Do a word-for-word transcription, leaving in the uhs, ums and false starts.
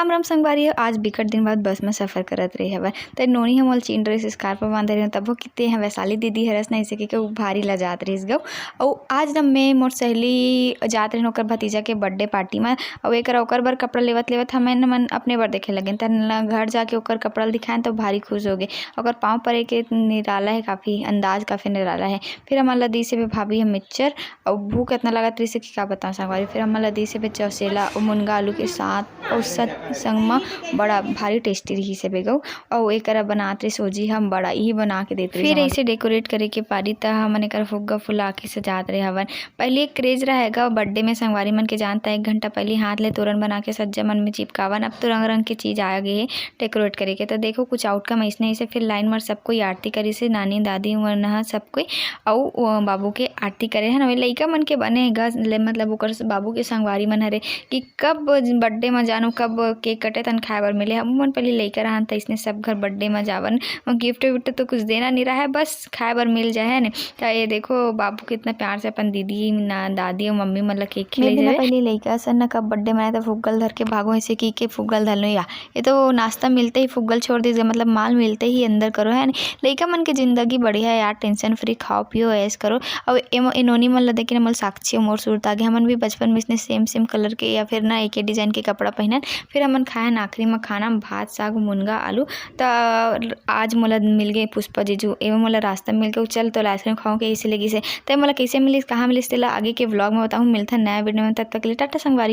राम राम संगवारी हो, आज बिकट दिन बाद बस में सफर करत रहे हवय। त नोनी ह मोला चीन ड्रेस स्कार्फ बांधे रहे, तभो किते ह वैशाली दीदी हरस ना, इसे के भारी ला जात रहिस गौ। अउ आज न मैं मोर सहेली जात रहिन ओकर भतीजा के बर्थडे पार्टी में, अउ एकर ओकर बर कपड़ा लेवत लेवत हमन मन अपने बर देखे लगेन। त न घर जाके ओकर कपड़ा ल दिखाएन त भारी खुश हो गे। ओकर पाँव परे के निराला है, काफी अंदाज काफी निराला है। फिर हमन ला दीस हे भाभी ह मिक्सचर, अउ भूख इतना लगत रहिस कि का बताऊं संगवारी। फिर हमन ला दीस हे चौसेला अउ मुनगा आलू के साथ अउ सत संग म बड़ा भारी टेस्टी रहिस हे बेगऊ। अउ एकरा बनात रहिस ओजी हम बड़ा इही बना के देत रहिस फिर हमन। ऐसे डेकोरेट करे के पारी त हमन एकर फुग्गा फुला के सजात रहे हवन। पहले एक क्रेज रहेगा बर्थडे में संगवारी मन के जानता है, एक घंटा पहले हाथ ले तोरण बना के सज्जा मन में चिपकावन। अब तो रंग रंग के चीज आ गए है डेकोरेट करे के। तो देखो कुछ आउटकम ऐसने ऐसे फिर लाइन में सब कोई आरती करिस हे, नानी दादी मन ह सब कोई अउ ओ बाबू के आरती करे हन। वही लइका मन के बने गा, ले मतलब ओकर स-, बाबू के संगवारी मन हरे कि कब बर्थडे म जानो, कब केक कटे तन खाए बर मिले। हम मन पहले लइका रहन त इसने सब घर बर्थडे म जावन, गिफ्ट विफ्ट तो कुछ देना नहीं रहा है, बस खाए बर मिल जाए है ने। त ये देखो बाबू कितना प्यार से अपन दीदी ना दादी अउ मम्मी मन ला केक मैं खिलाई भी ना जावे। पहले लइका सन ना कब बर्थडे मनाए त फुग्गल धर के भागो, ऐसे की के फुग्गल धर लो या ये तो नाश्ता मिलते ही फुग्गल छोड़ दीजिए, मतलब माल मिलते ही अंदर करो है। लइका मन के जिंदगी बढ़िया है यार, टेंशन फ्री, खाओ पियो ऐश करो। अउ एम-, ए नोनी मन ल देख के ना मोला साक्षी अउ मोर सूरत आ गे। हमन भी बचपन में इसने सेम सेम कलर के या फिर ना एक ही डिजाइन के कपड़ा पहनन, फिर हमन खाएन आखिरी में खाना में भात साग मुनगा आलू। त आज मोला मिल गए पुष्पा जीजू, एमे मोला रास्ता में मिल के चल तोला आइसक्रीम खाऊं के इसे लगिस हे। त मोला कैसे मिलिस, कहाँ मिलिस, तेला आगे के व्लॉग में बताऊँ। मिलथन नया वीडियो में, तब तक के लिए टाटा संगवारी हो।